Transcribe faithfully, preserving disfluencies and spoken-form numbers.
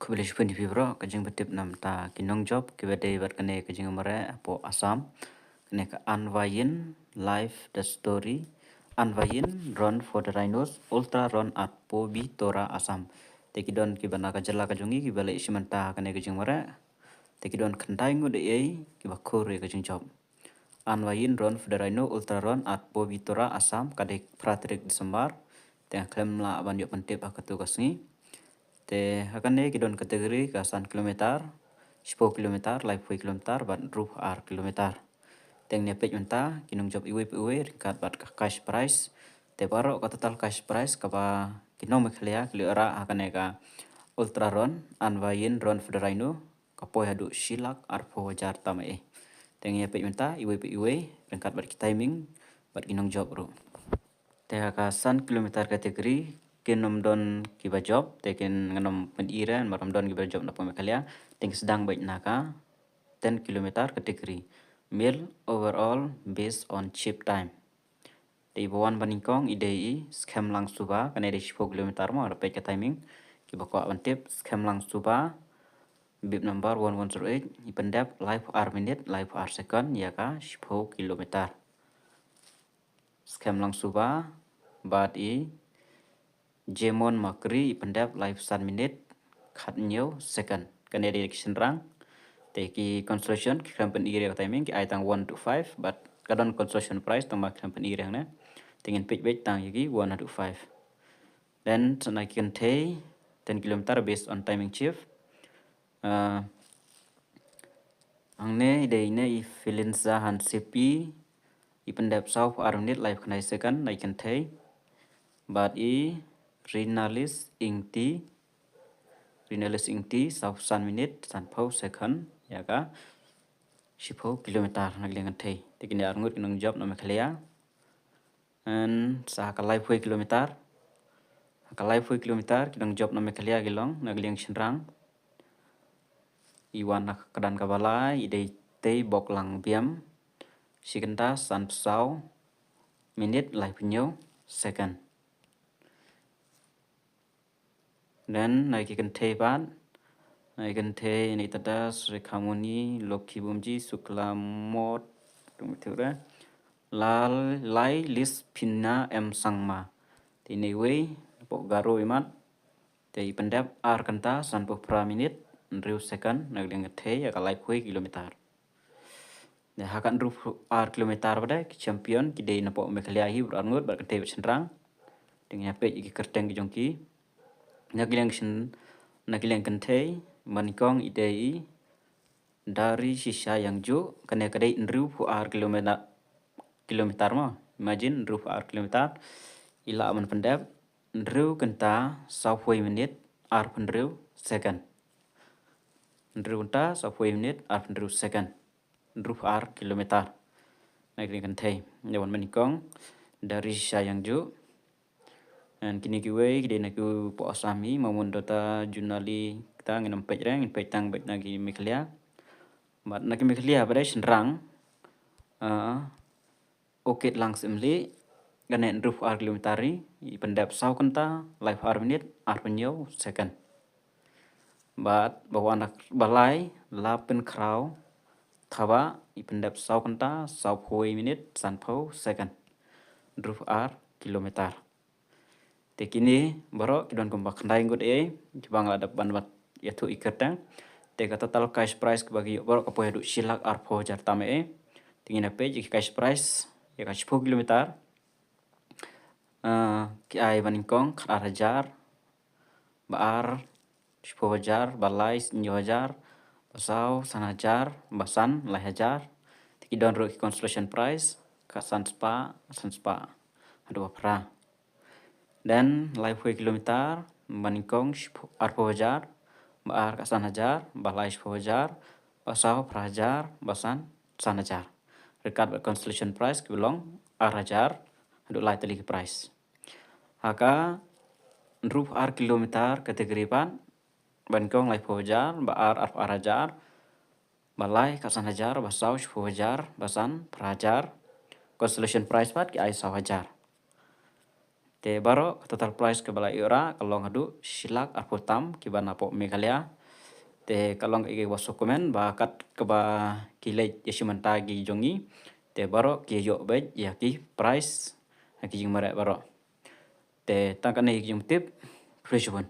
Khublei shibun ïa phi baroh, ka jingpyntip namar ki nongjop kiba dei bad kane ka jingmareh hapoh Assam. Kane ka Anvayin Life the Story. Anvayin Run for the Rhinos Ultra Run at Pobitora, Assam. Te ki don kiba na ka jylla ka jong ngi kiba leh shim bynta kane ka jingmareh. Te ki don khyndai ngut eiei kiba khur ïa ka jingjop. Anvayin Run for the Rhino Ultra Run at Pobitora, Assam, ka dei phra tarik December. Te nga khlem lah ban ïoh pyntip ha katto ka sngi. Te ha kane ki don category ka san kilometer, shiphew kilometer, laiphew kilometer bad hynriewphew ar kilometer. Te ngin ïa peit mynta ki nongjop iwei pa iwei ryngkat bad ka cash prize. Te baroh ka total cash prize kaba ki nong Meghalaya ki la ïoh rah ha kane ka Ultra Run, Anvayin Run for the Rhino, ka poi haduh shi lak arphew hajar tam eiei. Te ngin ïa peit mynta iwei pa iwei ryngkat bad ki timing bad ki nongjop ruh. Te ha ka san kilometer category kin ym don kiba jop, te kin ngin ym pyni re namar ym don kiba jop na pdeng Meghalaya. Te ngin sdang beit na ka ten kilometer category. Male overall based on chip time. Te iba wan ba nyngkong i dei i Skhemlang Suba, kane dei shiphew kilometer mo, da peit ka timing. Kiba kwah ban tip, Skhemlang Suba, bib number one one zero eight, i pyndep laiphew ar minit, laiphew ar second ïa ka shiphew kilometer. Skhemlang Suba, bad i Jemon Makri, i pyndep laiphew san minit khathynñiew second. Kane dei ki shynrang. Te ki consolation ki khlem pyni re ka timing, ki ai tang one to five, bad ka don consolation prize tang ba ki khlem pyni re hangne. Te ngin peit beit tang ïa ki one to five. Then sa na ki kynthei ten kilometer based on timing chip. Ah, hangne i dei ine i Felinza Hansepi, i pyndep sawphew ar minit laiphew khyndai second, na i kynthei. Bad i Rinalis Ingti, Rinalis Ingti, sawphew san minit sanphew second ïa ka shiphew kilometer na ka liang kynthei. Te kine ar ngut ki nongjop na Meghalaya. And sa ka laiphew kilometer. Ka laiphew kilometer ki nongjop na Meghalaya ki long, na ka liang shynrang. I wan na ka kyrdan kaba lai, i dei Teiboklang Biam. Shi kynta sanphew saw minit laiphew hynñiew second. Then na ki kynthei pat, na ki kynthei Anita Das, Rekhamoni, Lokhi Bumji, Sukla Mot, tung tu re. Lal Lai Lis Pina M Sangma. Te ine iwei, pok Garo imat. Te i pyndep ar kynta sanphew phra minit hynriew second na ka liang kynthei ïa ka laiphew kilometer. Te ha ka hynriewphew ar kilometer pat ki champion ki dei na pok Meghalaya hi baroh ar ngut bad kynthei bad shynrang. Te ngin ïa peit ïa ki kyrteng ki jong ki. Na ka liang shyn, na ka liang kynthei ba nyngkong i dei i Dari Shisha Yangju, kane ka dei hynriewphew ar kilometer, kilometer mo. Imagine hynriewphew ar kilometer. I lah ban pyndep hynriew kynta sawphew minit arphew hynriew second. Hynriew kynta sawphew minit arphew hynriew second. Hynriewphew ar kilometer. Na ka liang kynthei. Ïa wan ba nyngkong Dari Shisha Yangju. And kine kiwei ki dei na ki pok Assam hi, Mamun Dota, Junali, kita ngin ym peit re, ngin peit tang beit na ki Meghalaya. Bad na ki Meghalaya pat dei shynrang. Ah, Okit Lang Syiemlieh, kane hynriewphew ar kilometer hi, i pyndep saw kynta laiphew ar minit arphew hynñiew second. Bad ba wan, ba lai, Lapynkhraw Thabah, i pyndep saw kynta sawphew minit sanphew second. Hynriewphew ar kilometer. Te kine baroh ki don kumba khyndai ngut eiei kiba nga la dep ban ïathuh ïa ki kyrteng. Te ka total cash prize kaba ki ïoh baroh ka poi haduh shi lak arphew hajar tam eiei. Te ngin ïa peit ïa ka cash prize ïa ka shiphew kilometer. Ah, ki ai ba nyngkong khatar hajar, ba ar shiphew hajar, ba lai hynñiew hajar, ba saw san hajar, ba san lai hajar. Te ki don ruh ki consolation prize, ka san spah, san spah haduh ba phra. Then laiphew kilometer, ba nyngkong shiphew, arphew hajar, ba ar ka san hajar, ba lai shiphew hajar, ba saw phra hajar, ba san san hajar. Ryngkat bad consolation prize kiba long ar hajar haduh lai tylli ki prize. Ha ka hynriewphew ar kilometer category pat, ba nyngkong laiphew hajar, ba ar arphew ar hajar, ba lai ka san hajar, ba saw shiphew hajar, ba san phra hajar. Consolation prize pat ki ai saw hajar. Te baroh ka total prize kaba la ïoh rah ka long haduh shi lak arphew tam kiba na pop Meghalaya. Te ka long ka i ba sngewkmen ba kat kaba ki leit ïa shi mynta ki jong ngi. Te baroh ki ïoh beit ïa ki prize ha ki jingmareh baroh. Te tang kane ki jingtip. Khublei shibun.